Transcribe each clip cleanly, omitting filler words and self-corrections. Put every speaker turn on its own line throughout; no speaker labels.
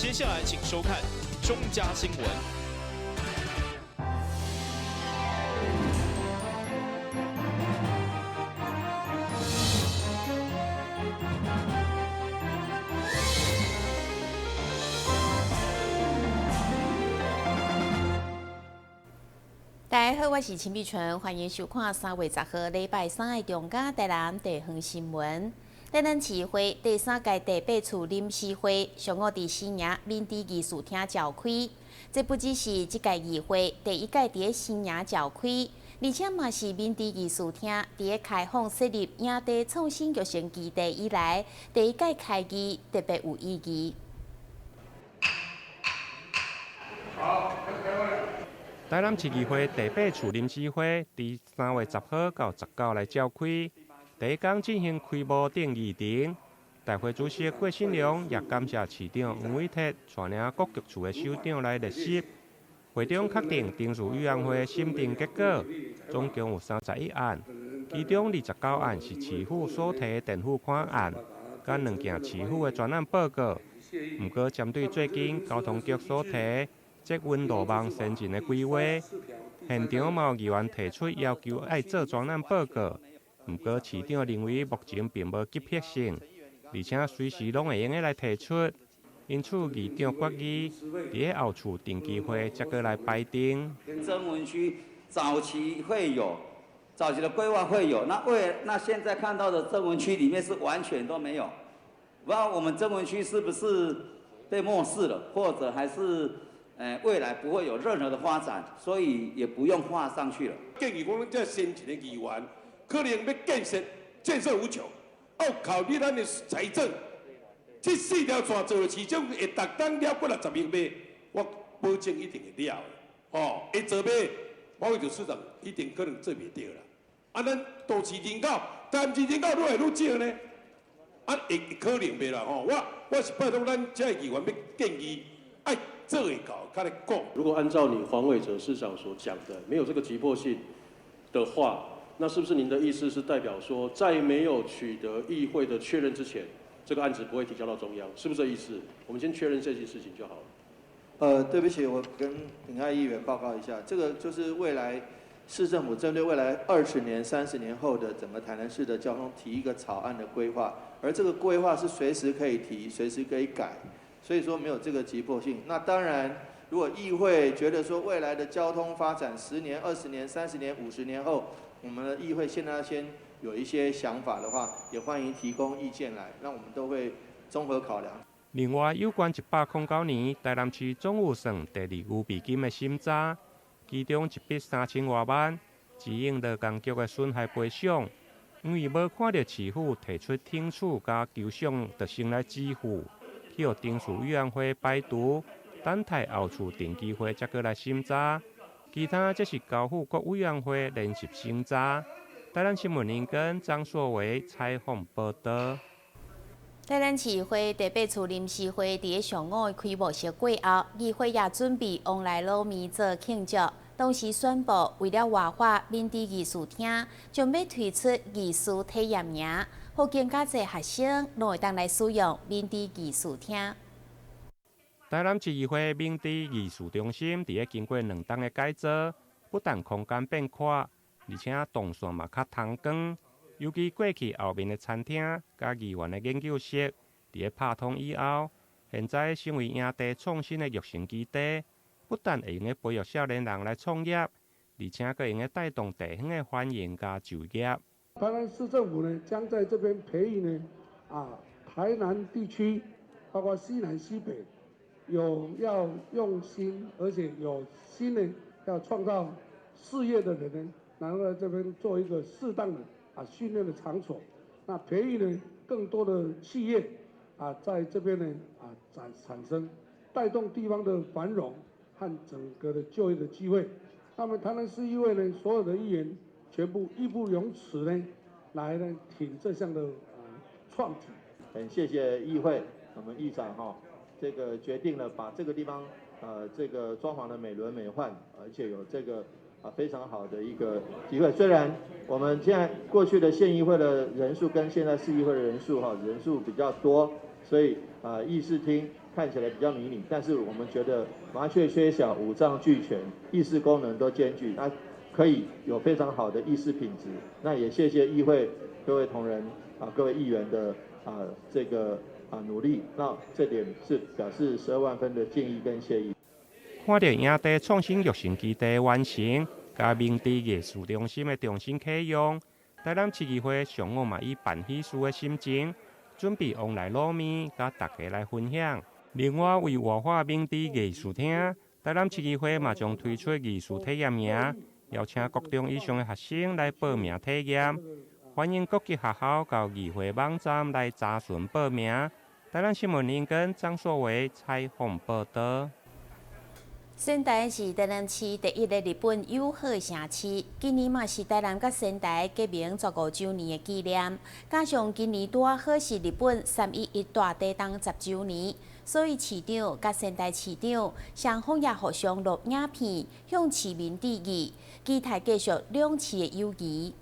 接下來請收看中嘉新聞。
大家好，我是陳美純，歡迎收看3月10號禮拜三的中嘉台南地方新聞。台南市會第三屆第八次臨時會上午佇新營敏智議事廳召開，這不只是這屆議會第一屆佇咧新營召開，而且嘛是敏智議事廳佇咧開放設立營地創新育成基地以來第一屆開議，特別有意義。
台南市議會第八次臨時會佇3月10號到19來召開，第一工進行開幕典議程。大會主席郭信良也感謝市長黃偉哲帶領各局處的首長來列席。會中確定程序委員會審定結果，總共有31案，其中29案是市府所提的墊付款案，佮兩件市府的專案報告。毋過針對最近交通局所提捷運路網先進的規劃，現場嘛有議員提出要求愛做專案報告，毋過市長認為目前並無急迫性，而且隨時攏會用得來提出，因此議長決議，佇咧後次定期會才閣來排定。
曾文區早期會有，早期的規劃會有，那現在看到的曾文區裡面是完全都沒有，不知道我們曾文區是不是被漠視了，或者還是？未來不會有任何的發展，所以也不用畫上去了。
建議講，這先進的議員可能欲建設，建設無窮，要考慮咱的財政。這四條線做市政會逐冬了幾若十億袂，我保證一定會了的。哦，會做袂，黃偉哲市長一定可能做袂著啦。啊，咱都市人口，台南市人口愈來愈少呢，啊，會可能袂啦吼。我是拜託咱這議員欲建議，愛做會到，較來講。
如果按照你黃偉哲市長所講的，沒有這個急迫性的話，那是不是您的意思是代表說，在沒有取得議會的確認之前，這個案子不會提交到中央，是不是這意思？我們先確認這件事情就好了。
對不起，我跟秉愛議員報告一下，這個就是未來市政府針對未來20年、30年後的整個台南市的交通提一個草案的規劃，而這個規劃是隨時可以提、隨時可以改。所以說沒有這個急迫性。那當然，如果議會覺得說未來的交通發展10年、20年、30年、50年後，我們的議會現在先有一些想法的話，也歡迎提供意見來，那我們都會綜合考量。
另外，有關109年台南市總預算第二預備金的審查，其中一筆3000外萬，指引勞工局的損害賠償，因為無看著市府提出聽取佮求償，就先來支付。去予程序委員會排除，等待後次定期會才閣來審查。其他則是交付各委員會聯席審查。台南新聞林根張碩維採訪報導。
台南市會第八次臨時會佇咧上午的開幕式過後，議會也準備旺來滷麵做慶祝。同時宣布，為了活化敏智藝術廳，將欲推出藝術體驗營，予更加濟學生攏會當來使用敏智藝術廳。
台南市議會敏智藝術中心佇咧經過兩冬的改造，不但空間變闊，而且動線嘛較通光。尤其過去後面的餐廳佮議員的研究室，佇咧拍通以後，現在成為營地創新的育成基地。不但會用得培育少年人來創業，而且閣會用得帶動地方的繁榮佮就業。
台南市政府呢，將在這邊培育呢，台南地區，包括西南西北，有要用心而且有心呢，要創造事業的人呢，然後在這邊做一個適當的訓練的場所，那培育呢更多的企業在這邊呢產生，帶動地方的繁榮和整個的就業的機會。那麼台南市議會呢，所有的議員全部義不容辭呢，來呢挺這項的創舉。
很謝謝議會，我們議長哈，這個決定了把這個地方，這個裝潢的美輪美奐，而且有這個非常好的一個機會。雖然我們現在過去的縣議會的人數跟現在市議會的人數哈，人數比較多，所以議事廳看起來比較迷你，但是我們覺得麻雀雖小，五臟俱全，議事功能都兼具，它可以有非常好的議事品質。那也謝謝議會各位同仁啊，各位議員的啊這個啊努力，那這點是表示12萬分的敬意跟謝意。
看著營地創新育成基地完成，佮明治藝術中心的重新啟用，台南市議會上午嘛以辦喜事的心情，準備旺來滷麵，佮大家來分享。另外，為活化明治藝術廳，台南市議會嘛將推出藝術體驗營，邀請國中以上的學生來報名體驗。歡迎各級學校到議會網站來查詢報名。台南新聞林根張碩維採訪報道。
仙台是台南市第一个日本友好城市，今年嘛是台南佮仙台結盟15週年的紀念，加上今年拄仔好是日本三一一大地震10週年，所以市長佮仙台市長雙方也互相錄影片向市民致意，期待繼續兩市的友誼。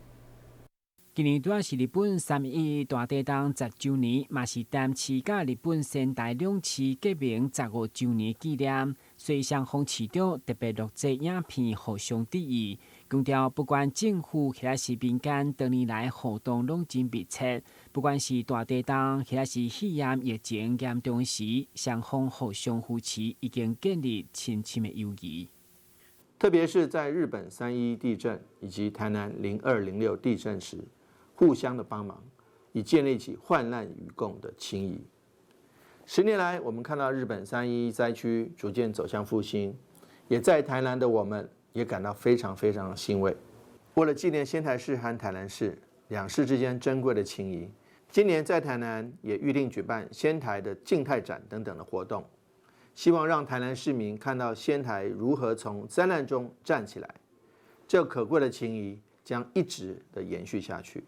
今年拄仔是日本三一一大地震10週年，嘛是台南市佮日本仙台兩市結盟15週年紀念，所以雙方市長特別錄製影片互相致意，強調不管政府抑是民間，多年來互動攏真密切。不管是大地震，抑是肺炎疫情嚴重時，雙方互相扶持，已經建立深深的友誼。
特別是在日本三一一地震以及台南0206地震時，互相的幫忙，以建立起患難與共的情誼。10年來，我們看到日本三一一災區逐漸走向復興，也在台南的我們也感到非常非常的欣慰。為了紀念仙台市和台南市兩市之間珍貴的情誼，今年在台南也預定舉辦仙台的靜態展等等的活動，希望讓台南市民看到仙台如何從災難中站起來。這可貴的情誼將一直的延續下去。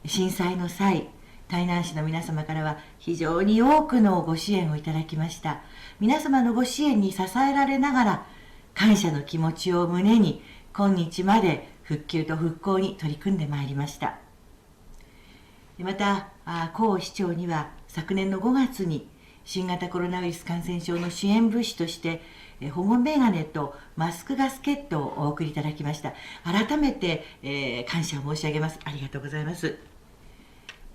震災の際、台南市の皆様からは非常に多くのご支援をいただきました。皆様のご支援に支えられながら、感謝の気持ちを胸に、今日まで復旧と復興に取り組んでまいりました。また、高市長には昨年の5月に新型コロナウイルス感染症の支援物資として、保護メガネとマスクガスケットをお送りいただきました。改めて、感謝を申し上げます。ありがとうございます。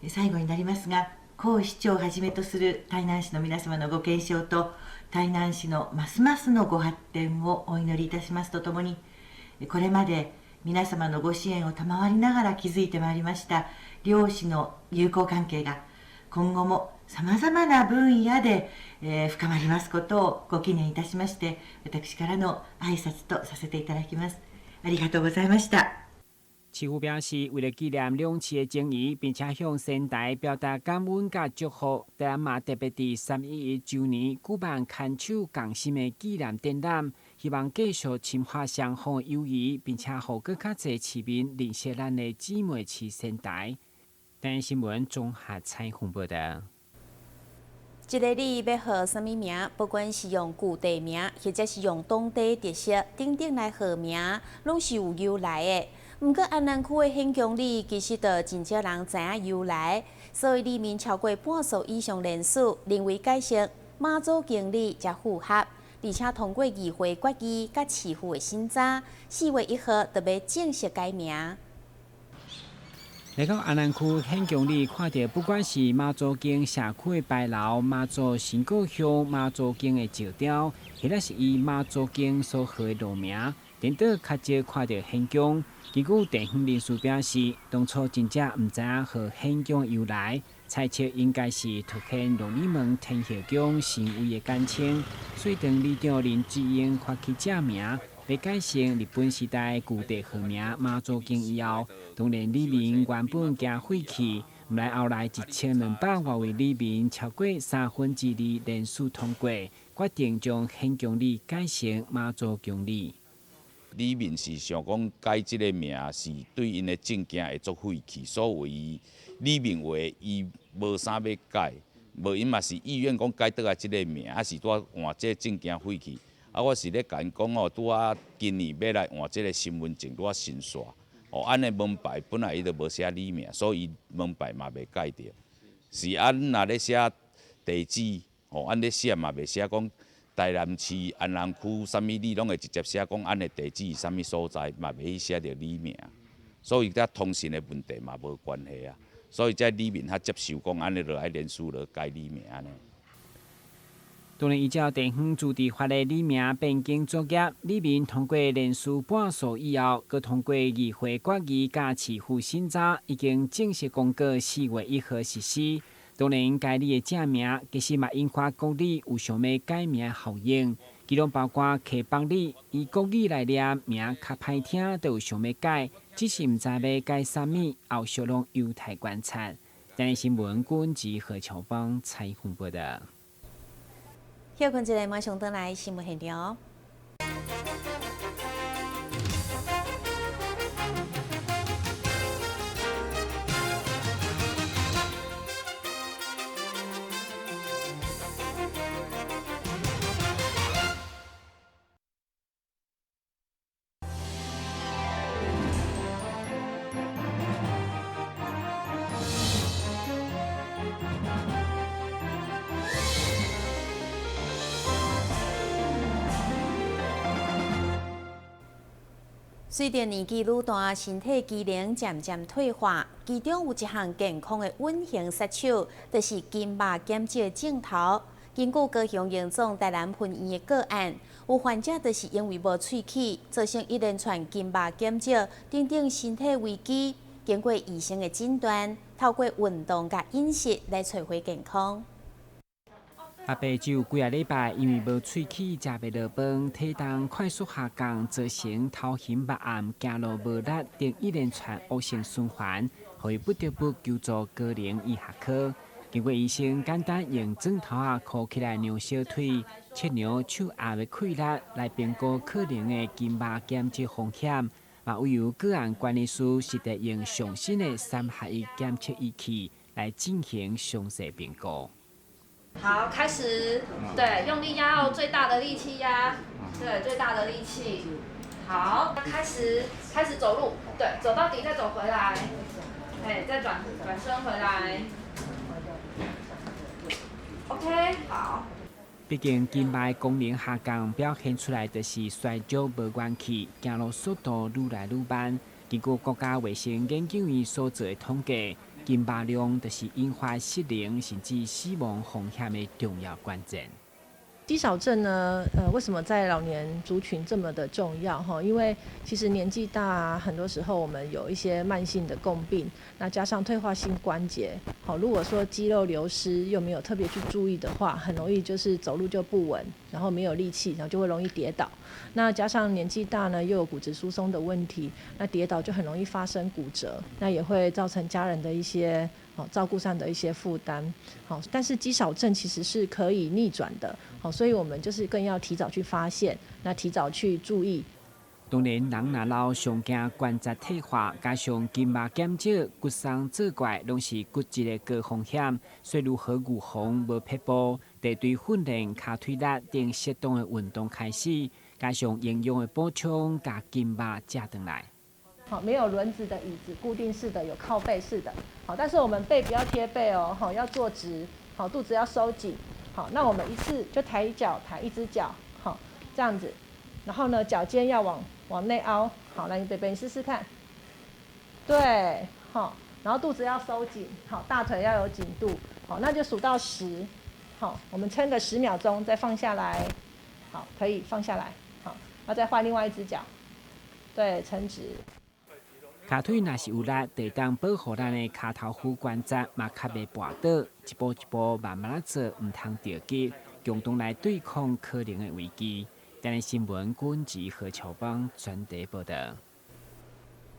最後になりますが、高市長をはじめとする台南市の皆様のご健勝と、台南市のますますのご発展をお祈りいたしますとともに、これまで皆様のご支援を賜りながら築いてまいりました両市の友好関係が、今後もさまざまな分野で、深まりますことをご祈念いたしまして、私からの挨拶とさせていただきます。ありがとうございました。
市府表示，為了紀念兩市的情誼，並且向仙台表達感恩佮祝福，台南嘛特別佇三一一週年舉辦牽手共心的紀念展覽，希望繼續深化雙方的友誼，並且予閣較濟市民認識咱的姊妹市仙台。台南新聞綜合採訪報道。
一个里欲號啥物名，不管是用舊地名，或者是用當地特色等等來號名，攏是有由來的。毋過安南區的顯強里其實就真少人知影由來，所以里民超過半數以上連署，認為改成媽祖宮里才符合，而且通過議會決議佮市府的審查，4月1號就欲正式改名。
來到安南區顯強里，看著不管是媽祖宮社區的牌樓、媽祖神誥像、媽祖宮的石雕，或者是以媽祖宮所號的路名，顛倒較少看著顯強。根據地方人士表示，當初真正毋知影號顯強由來，猜測應該是凸顯龍里門天后宮神位的簡稱。所以當里長林志英發起正名，欲改成日本時代舊地號名媽祖宮以後，當然里民原本驚廢去，毋來後來1200外位里民超過2/3連署通過，決定將顯強里改成媽祖宮里。
里民是想講改這个名是對𪜶的政見會足晦氣，所以里民話伊無啥欲改，無𪜶嘛是意願講改轉來這个名，啊是拄仔換這政見晦氣。啊，我是咧共𪜶講哦，拄仔今年欲來換這个身份證，拄仔新煞，哦，按呢門牌本來伊就無寫里名，所以門牌嘛袂改著。是按若咧寫地址，吼，按咧寫嘛袂寫講台南市安南區啥物，你攏會直接寫講按的地址啥物所在，嘛袂去寫著里名，所以佮通訊的問題嘛無關係啊。所以這里民較接受講按呢，就愛連署來改里名按呢。
當然，依照地方自治法的里名變更作業，里民通過連署半數以後，閣通過議會決議佮市府審查，已經正式公告4月1號實施。當然，該里的正名其實嘛引發各里有想欲改名效應，其中包括溪北里，以國語來念名較歹聽，都有想欲改，只是毋知欲改啥物，後續攏有待觀察。台視新聞郭志何秋芳採訪報導。
休睏一下，馬上轉來新聞現場。隨著年紀愈大，身體機能漸漸退化，其中有一項健康的隱形殺手，就是筋肉減少的症頭。根據高雄榮總台南分院的個案，有患者就是因為無喙齒，造成一連串筋肉減少等等身體危機。經過醫生的診斷，透過運動佮飲食來找回健康。
阿伯只有幾仔禮拜，因為無喙齒，食袂落飯，體重快速下降，造成頭昏目暗、行路無力等一連串惡性循環，予伊不得不求助高齡醫學科。經過醫生簡單用枕頭仔箍起來量小腿，測量手壓的氣力，來評估可能的筋肉減少風險。嘛，唯有個案管理師實地用上新的三合一檢測儀器來進行詳細評估。
好，開始，對，用力壓哦，最大的力氣壓，對，最大的力氣。好，開始，開始走路，對，走到底再走回來，哎，再轉轉身回來。OK，好。
畢竟筋肉功能下降，表現出來就是衰弱無元氣，行路速度愈來愈慢。根據國家衛生研究院所做的統計，筋肉量就是引發失能甚至死亡風險的重要關鍵。
肌少症呢？為什麼在老年族群這麼的重要？哈，因為其實年紀大，很多時候我們有一些慢性的共病，那加上退化性關節，好，如果說肌肉流失又沒有特別去注意的話，很容易就是走路就不穩，然後沒有力氣，然後就會容易跌倒。那加上年紀大呢，又有骨質疏鬆的問題，那跌倒就很容易發生骨折，那也會造成家人的一些照顧上的一些負擔。好，但是肌少症其實是可以逆轉的，好，所以我們就是更要提早去發現，那提早去注意。
當然，人若老，上驚關節退化，加上筋肉減少、骨鬆作怪，攏是骨折的高風險。所以，如何預防無撇步，得對訓練跤腿力等適當的運動開始，加上營養的補充，共筋肉食轉來。
好，沒有輪子的椅子，固定式的，有靠背式的。好，但是我們背不要貼背哦，好，要坐直，好，肚子要收緊。好，那我們一次就抬一腳，抬一隻腳，好，這樣子。然後呢，腳尖要往內凹。好，來，你北北，你試試看。對，好，然後肚子要收緊，好，大腿要有緊度。好，那就數到10，好，我們撐個10秒鐘，再放下來。好，可以放下來。好，那再換另外一隻腳。對，撐直。
跤腿若是有力，就會當保護咱的跤頭骨關節嘛較袂跋倒，一步一步慢慢仔做，毋通著急，共同來對抗可能的危機。台南新聞郭志何秋芳專題報導。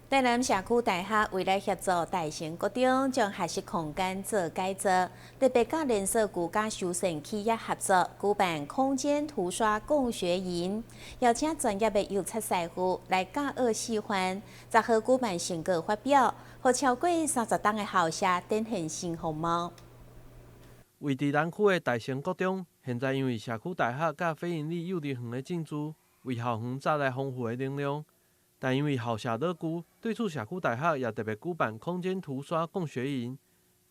台南社區大學為了協助大成國中將學習空間做改造，特別佮連鎖居家修繕企業合作，舉辦空間塗刷共學營，邀請專業的油漆師傅來教學示範，10號舉辦成果發表，予超過30棟的校舍展現新風貌。
位佇南區的大成國中，現在因為社區大學佮非營利幼兒園的進駐，為校園帶來豐富的能量。但因為校舍老舊，對此社區大學也特別舉辦空間塗刷共學營，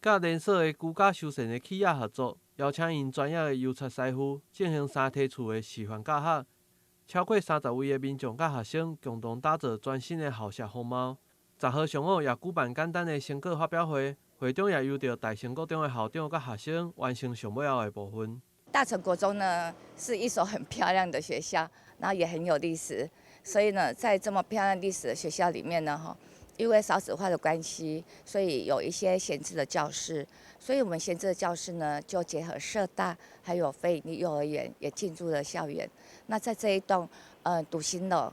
佮連鎖的居家修繕的企業合作，邀請𪜶專業的油漆師傅進行三梯厝的示範教學。超過30位的民眾佮學生共同打造全新的校舍風貌。10號上午也舉辦簡單的成果發表會，會中也由著大成國中的校長佮學生完成上尾後的部分。
大成國中呢是一所很漂亮的學校，然後也很有歷史，所以呢，在這麼漂亮歷史的學校裡面呢，哈，因為少子化的關係，所以有一些閒置的教室，所以我們閒置的教室呢，就結合社大還有非營利幼兒園也進駐了校園。那在這一棟篤行樓，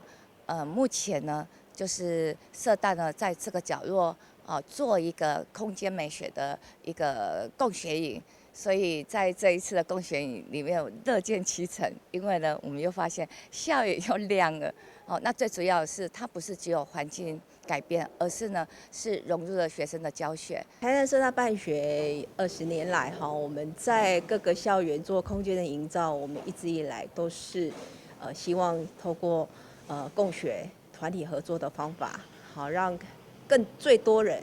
目前呢，就是社大呢在這個角落啊，做一個空間美學的一個共學營。所以在這一次的共學營裡面，樂見其成，因為呢，我們又發現校園又亮了。哦，那最主要的是，它不是只有環境改變，而是呢，是融入了學生的教學。
台南社大辦學20年來，哈，我們在各個校園做空間的營造，我們一直以來都是，希望透過共學團體合作的方法，好讓更最多人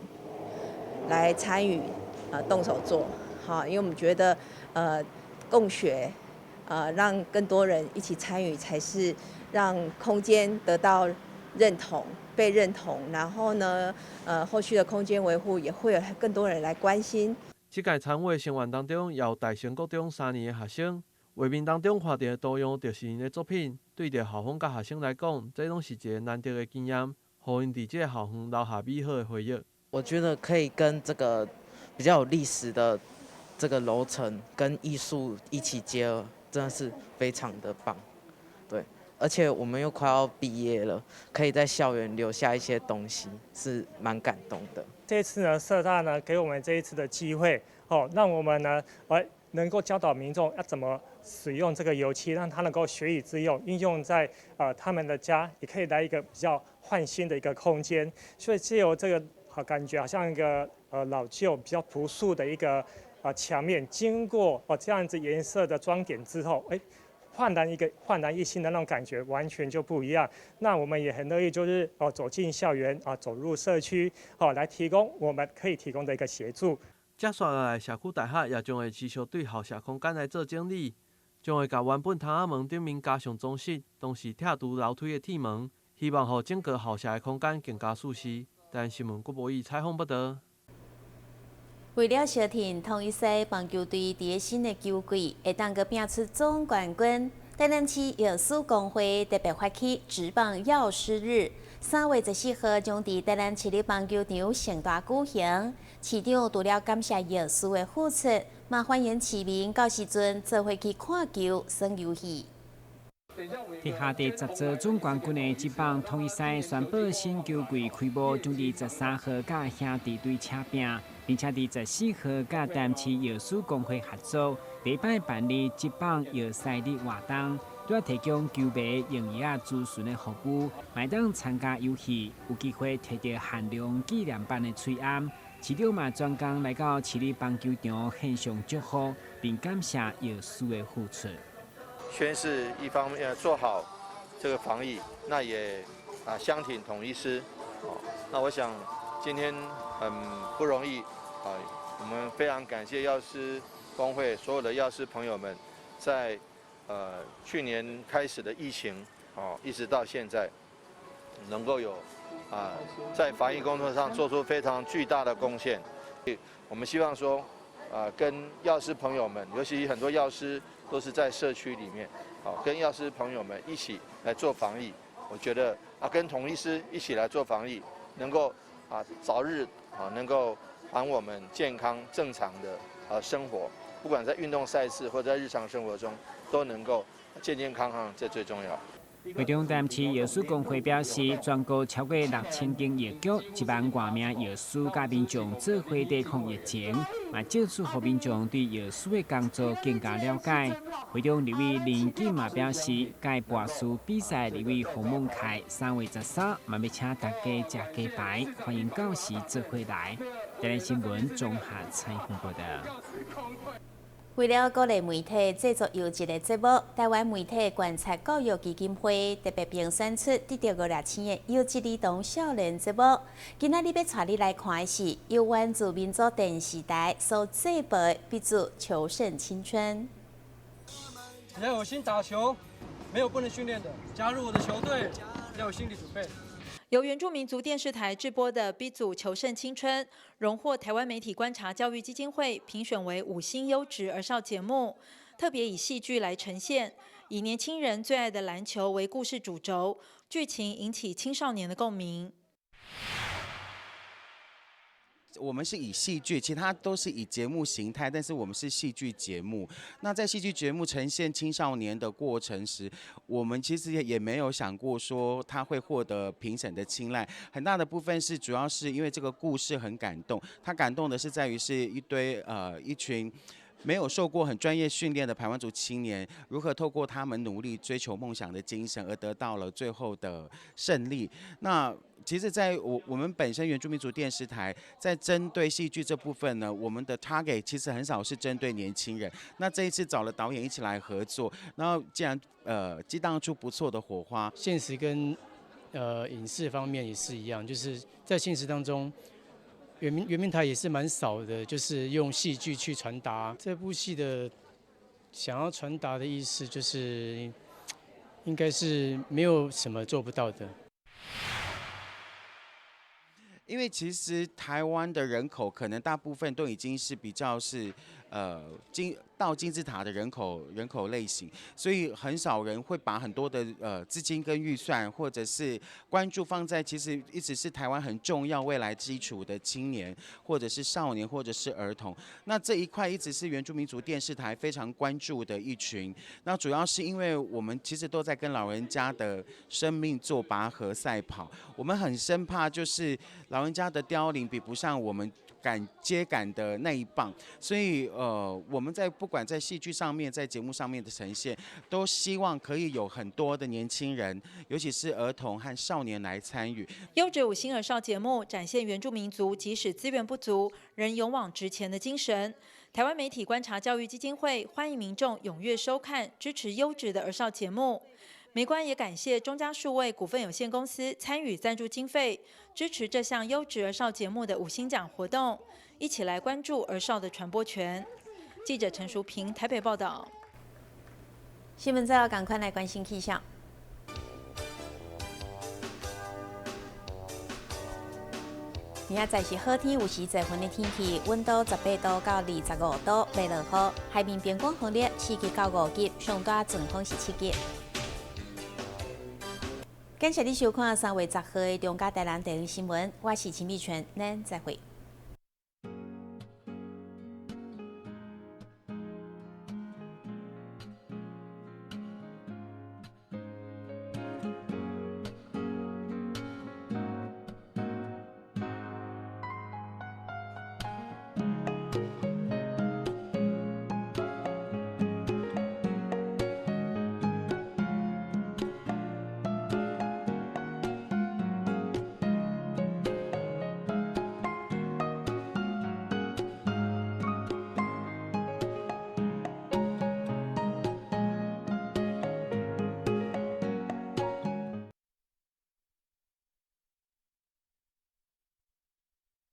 來參與，動手做。好，因為我們覺得，共學，讓更多人一起參與，才是讓空間得到認同、被認同，然後呢，後續的空間維護也會有更多人來關心。
這屆參與的成員當中，也有大成國中三年的學生。畫面當中看著的圖樣，就是𪜶的作品。對著校方佮學生來講，這攏是一個難得的經驗，予𪜶佇這個校園留下美好的回憶。
我覺得可以跟這個比較有歷史的這個樓層跟藝術一起結合，真的是非常的棒。對，而且我們又快要畢業了，可以在校園留下一些東西，是蠻感動的。
這次呢，社大呢給我們這一次的機會，哦，讓我們呢，來能夠教導民眾要怎麼使用這個油漆，讓他能夠學以致用，應用在他們的家，也可以來一個比較煥新的一個空間。所以借由這個好感覺，好像一個老舊、比較樸素的一個牆面，經過哦這樣子顏色的裝點之後，哎，煥然一新的那種感覺完全就不一樣。那我們也很樂意，就是哦走進校園啊，走入社區，哦來提供我們可以提供的一個協助。
接紲落來，社區大學也將會持續對校舍空間來做整理，將會共原本窗仔門頂面加上裝飾，同時拆除樓梯的鐵門，希望予整個校舍的空間更加舒適。台新聞郭博義採訪報導。
為了相挺統一獅棒球隊佇新的球季會當閣拼出總冠軍，台南市藥師公會特別發起職棒藥師日，3月14號將佇台南市立棒球場盛大舉行。市長除了感謝藥師的付出，嘛歡迎市民到時陣做伙去看球、耍遊戲。
佇下第10座總冠軍的職棒統一獅宣布新球季開幕，將佇13號佮兄弟隊車拚，並且佇14號佮台南市藥師公會合作，第一擺辦理職棒藥師日活動，除了提供球迷用藥諮詢的服務，嘛會當參加遊戲，有機會摕著限量紀念版的喙罨。市長嘛專工來到市立棒球場獻上祝福，並感謝藥師的付出。
宣示一方面做好這個防疫，那也相挺統一獅，哦，那我想今天很不容易啊，我們非常感謝藥師公會所有的藥師朋友們，在去年開始的疫情，哦，一直到現在，能夠有在防疫工作上做出非常巨大的貢獻。我們希望說，跟藥師朋友們，尤其很多藥師都是在社區裡面，好，跟藥師朋友們一起來做防疫。我覺得跟統一獅一起來做防疫，能夠早日能夠還我們健康正常的生活，不管在運動賽事或在日常生活中，都能夠健健康康，這最重要。
會中，台南市藥師公會表示，全國超過6000間藥局，1萬外名藥師佮民眾做伙對抗疫情，嘛借此予民眾對藥師的工作更加了解。會中立委林錦嘛表示，該跋輸比賽立委洪孟楷3月13嘛欲請大家食雞排，歡迎到時做伙來。台南新聞綜合採訪報導。
為了鼓勵媒體製作優質的節目，台灣媒體觀察教育基金會特別評選出得著五粒星的優質兒童少年節目。今仔日欲帶你來看的是由原住民族電視台所製播的《鼻祖求勝青春》。
只要有心打球，沒有不能訓練的。加入我的球隊，要有心理準備。
由原住民族電視台製播的《鼻祖求勝青春》，榮獲台灣媒體觀察教育基金會評選為五星優質兒少節目。特別以戲劇來呈現，以年輕人最愛的籃球為故事主軸，劇情引起青少年的共鳴。
我們是以戲劇，其他都是以節目形態，但是我們是戲劇節目。那在戲劇節目呈現青少年的過程時，我們其實也沒有想過說他會獲得評審的青睞。很大的部分是主要是因為這個故事很感動，他感動的是在於是一堆一群沒有受過很專業訓練的排灣族青年，如何透過他們努力追求夢想的精神而得到了最後的勝利。那其實，在我們本身原住民族電視台在針對戲劇這部分呢，我們的 target 其實很少是針對年輕人。那這一次找了導演一起來合作，然後竟然激盪出不錯的火花。
現實跟影視方面也是一樣，就是在現實當中，原民台也是蠻少的，就是用戲劇去傳達這部戲的想要傳達的意思，就是應該是沒有什麼做不到的。
因為其實台灣的人口可能大部分都已經是比較是，到金字塔的人口類型，所以很少人會把很多的資金跟預算或者是關注放在其實一直是台灣很重要未來基礎的青年或者是少年或者是兒童。那這一塊一直是原住民族電視台非常關注的一群。那主要是因為我們其實都在跟老人家的生命做拔河賽跑，我們很生怕就是老人家的凋零比不上我們敢接桿的那一棒，所以我們在不管在戲劇上面，在節目上面的呈現，都希望可以有很多的年輕人，尤其是兒童和少年來參與。
優質五星兒少節目展現原住民族即使資源不足，仍勇往直前的精神。台灣媒體觀察教育基金會歡迎民眾踴躍收看，支持優質的兒少節目。媒觀也感謝中嘉數位股份有限公司參與贊助經費，支持這項優質兒少節目的五星獎活動，一起來關注兒少的傳播權。記者陳淑萍台北報道。
新聞最後趕快來關心氣象。明仔載是好天，有時濟雲的天氣，溫度18度到25度，袂落雨。海面平均風力4級到5級，上大陣風是7級。感謝你收看3月10號的中嘉台南地方新聞，我是秦美泉，咱再會。